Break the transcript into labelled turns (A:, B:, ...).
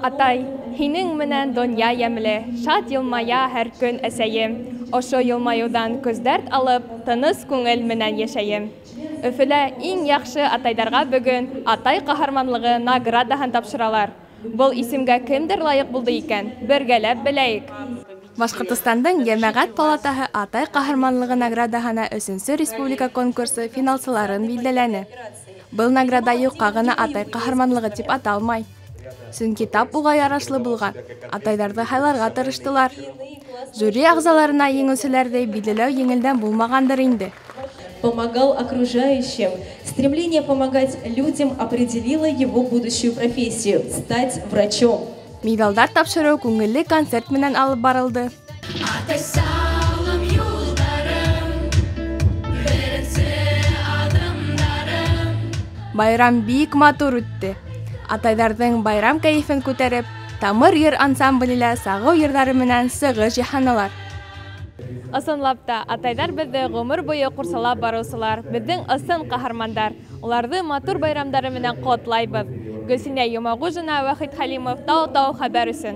A: Атай, һинең менән донъя йәмле, шат йылмая һәр көн әсәйем. Ошо йылмайыуҙан көс-дәрт алып, тыныс күңел менән йәшәйем. Өфөлә иң яҡшы атайҙарға бөгөн Атай ҡаһарманлығы наградаһын тапшыралар. Был исемгә кемдәр лайыҡ булды икән? Бергәләп беләйек. Башҡортостандың Йәмәғәт палатаһы Атай ҡаһарманлығы наградаһына өсөнсө республика конкурсы финалсыларын билдәләне. Был награда юҡҡа ғына Атай ҡаһарманлығы тип аталмай. Сөнки тап уға ярашлы булған атайҙарҙы һайларға тырыштылар. Жюри ағзаларына еңеүселәрҙе билдәләү еңелдән булмағандыр инде.
B: Помогал окружающим. Стремление помогать людям определило его будущую профессию – стать врачом.
A: Миҙалдар тапшырыу күңелле концерт менән алып барылды.
C: Атай салым юлдарым, беренсе аҙымдарым.
A: Байрам бик матур үтте. Атайҙарҙың байрам кәйефен күтәреп, Тамыр йыр ансамбле лә сағыу йырҙары менән сығыш яһанылар. Ысынлап та, атайҙар беҙҙе ғүмер буйы ҡурсалап барыусылар, беҙҙең ысын ҡаһармандар. Уларҙы матур байрамдары менән ҡотлайбыҙ. Гөлсинә Йомағужина, Вахит Хәлимов, Тау-Тау хәбәр өсөн.